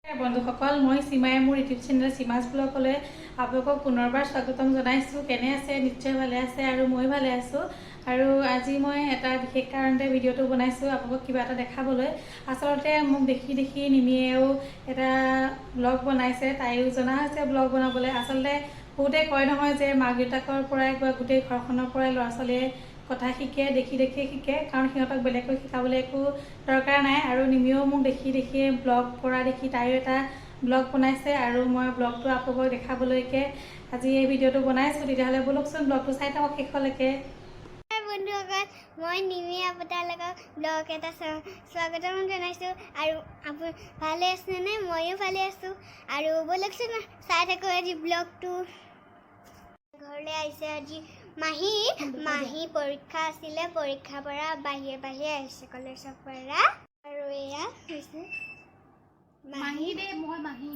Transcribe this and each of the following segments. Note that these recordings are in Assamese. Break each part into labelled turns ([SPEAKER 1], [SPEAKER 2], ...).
[SPEAKER 1] বন্ধুসকল, মই সীমাই মোৰ ইউটিউব চেনেল সীমাজ ব্লগলৈ আপোনালোকক পুনৰবাৰ স্বাগতম জনাইছোঁ। কেনে আছে? নিশ্চয় ভালে আছে আৰু ময়ো ভালে আছোঁ। আৰু আজি মই এটা বিশেষ কাৰণতে ভিডিঅ'টো বনাইছোঁ, আপোনালোকক কিবা এটা দেখাবলৈ। আচলতে মোক দেখি দেখি নিমিয়েও এটা ব্লগ বনাইছে। তাইও জনা হৈছে ব্লগ বনাবলৈ। আচলতে বহুতে কয় নহয় যে মাক দেউতাকৰ পৰাই বা গোটেই ঘৰখনৰ পৰাই ল'ৰা ছোৱালীয়ে কথা শিকে, দেখি দেখি শিকে। কাৰণ সিহঁতক বেলেগকৈ শিকাবলৈ একো দৰকাৰ নাই। আৰু নিমিও মোক দেখি দেখিয়ে, ব্লগ কৰা দেখি তাইও এটা ব্লগ বনাইছে আৰু মই ব্লগটো আপোনালোকক দেখাবলৈকে আজি এই ভিডিঅ'টো বনাইছোঁ। তেতিয়াহ'লে ব'লকচোন, ব্লগটো চাই থাকক শেষলৈকে।
[SPEAKER 2] বন্ধুসকল, মই নিমি আপোনালোকক ব্লগ এটা স্বাগতম জনাইছোঁ। আৰু আপুনি ভালে আছেনে? ময়ো ভালে আছোঁ। আৰু ব'লকচোন, চাই থাকোঁ আজি ব্লগটো। ঘৰলৈ আহিছে আজি মাহী। মাহী পৰীক্ষা আছিলে, পৰীক্ষাৰ পৰা বাহিৰে বাহিৰে আহিছে কলেজৰ পৰা। আৰু এয়া হৈছে মাহী।
[SPEAKER 1] দেই, মই মাহী।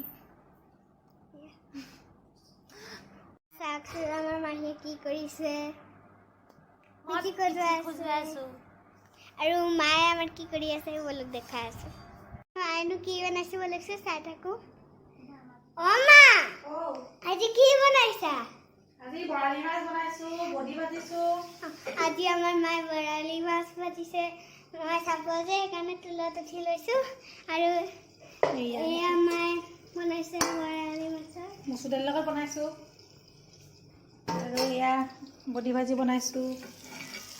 [SPEAKER 2] চাওকচোন, আমাৰ মাহীয়ে কি কৰিছে। পিঠি খজুৱাই আছে। আৰু মায়ে আমাৰ কি কৰি আছে, ব'লক দেখাই আছো। মায়েনো কি বনাইছে, ব'লকচোন চাই থাকো। অ মা, আজি কি বনাইছা?
[SPEAKER 1] আজি বৰালি মাছ বনাইছোঁ, বডি ভাজিছোঁ।
[SPEAKER 2] আজি আমাৰ মায়ে বৰালি মাছ ভাজিছে। মই চাব যে সেইকাৰণে তুলত উঠি লৈছোঁ। আৰু এয়া মায়ে বনাইছে বৰালি মাছৰ
[SPEAKER 1] মচুৰ দালিৰ লগত বনাইছোঁ আৰু এয়া বডি ভাজি বনাইছোঁ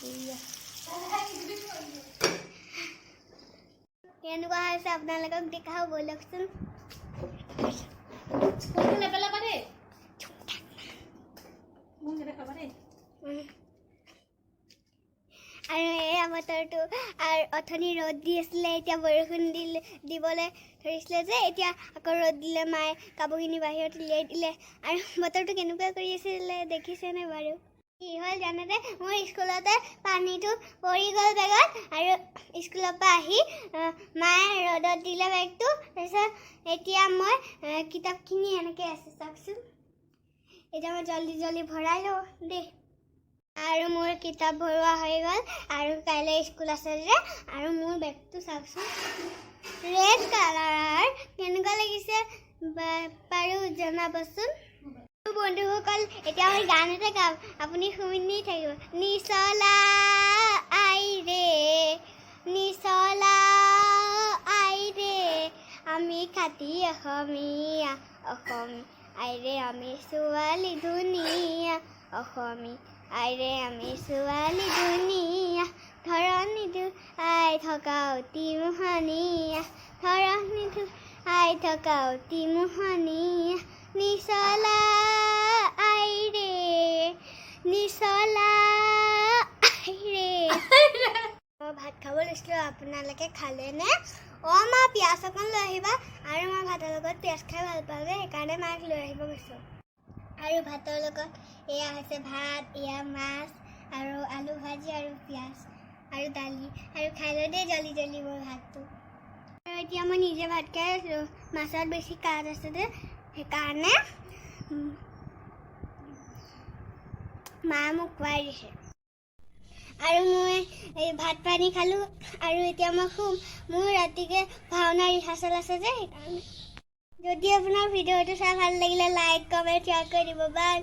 [SPEAKER 1] এয়া।
[SPEAKER 2] কেনেকুৱা হৈছে আপোনালোকক দেখাওঁ, ব'লকচোন।
[SPEAKER 1] ফোনটো নেপেলাবা দেই, মোক নেদেখাবা দেই।
[SPEAKER 2] আৰু এয়া বতৰটো। আৰু অথনি ৰ'দ দি আছিলে, এতিয়া বৰষুণ দিলে, দিবলৈ ধৰিছিলে যে এতিয়া আকৌ ৰ'দ দিলে। মায়ে কাপোৰখিনি বাহিৰত উলিয়াই দিলে। আৰু বতৰটো কেনেকুৱা কৰি আছিলে দেখিছেনে বাৰু? কি হ'ল জানেনে? মোৰ স্কুলতে পানীটো পৰি গ'ল বেগত। আৰু স্কুলৰ পৰা আহি মায়ে ৰ'দত দিলে বেগটো। তাৰপিছত এতিয়া মই কিতাপখিনি এনেকৈ আছে, চাওকচোন। এতিয়া মই জল্দি জল্দি ভৰাই লওঁ দেই। আৰু মোৰ কিতাপ ভৰোৱা হৈ গ'ল। আৰু কাইলৈ স্কুল আছে যে। আৰু মোৰ বেগটো চাওকচোন, ৰেড কালাৰৰ। কেনেকুৱা লাগিছে বাৰু জনাবচোন। বন্ধুসকল, এতিয়া মই গান এটা গাম, আপুনি শুনি থাকিব। নিচলা I ৰে, নিচলা I ৰে, আমি খাটি অসমীয়া, অসমী আইৰে, আমি ছোৱালী ধুনীয়া, অসমী আইৰে, আমি ছোৱালী ধুনীয়া, ধৰণীটো আই থকা অতি মোহনীয়া, ধৰণীটো আই থকা অতি মোহনীয়া, নিচলা I ৰে, নিচলা I ৰে। মই ভাত খাব লৈছিলোঁ, আপোনালোকে খালেনে? অ' মা, পিঁয়াজ অকণ লৈ আহিবা। আৰু মই ভাতৰ লগত পিঁয়াজ খাই ভাল পাওঁ যে, সেইকাৰণে মাক লৈ আহিব কৈছোঁ। আৰু ভাতৰ লগত এয়া হৈছে ভাত, এয়া মাছ আৰু আলু ভাজি আৰু পিঁয়াজ আৰু দালি। আৰু খাই লওঁ দেই জল্দি জল্দি মই ভাতটো। আৰু এতিয়া মই নিজে ভাত খাই আছোঁ। মাছত বেছি কাঁইট আছে যে, সেইকাৰণে মায়ে মোক খুৱাই দিছে। আৰু মই এই ভাত পানী খালোঁ আৰু এতিয়া মই শুম। মোৰ ৰাতিকে ভাওনা ৰিহাৰ্চেল আছে যে, সেইকাৰণে। যদি আপোনাৰ ভিডিঅ'টো চাই ভাল লাগিলে, লাইক, কমেণ্ট, শ্বেয়াৰ কৰি দিব। বাই।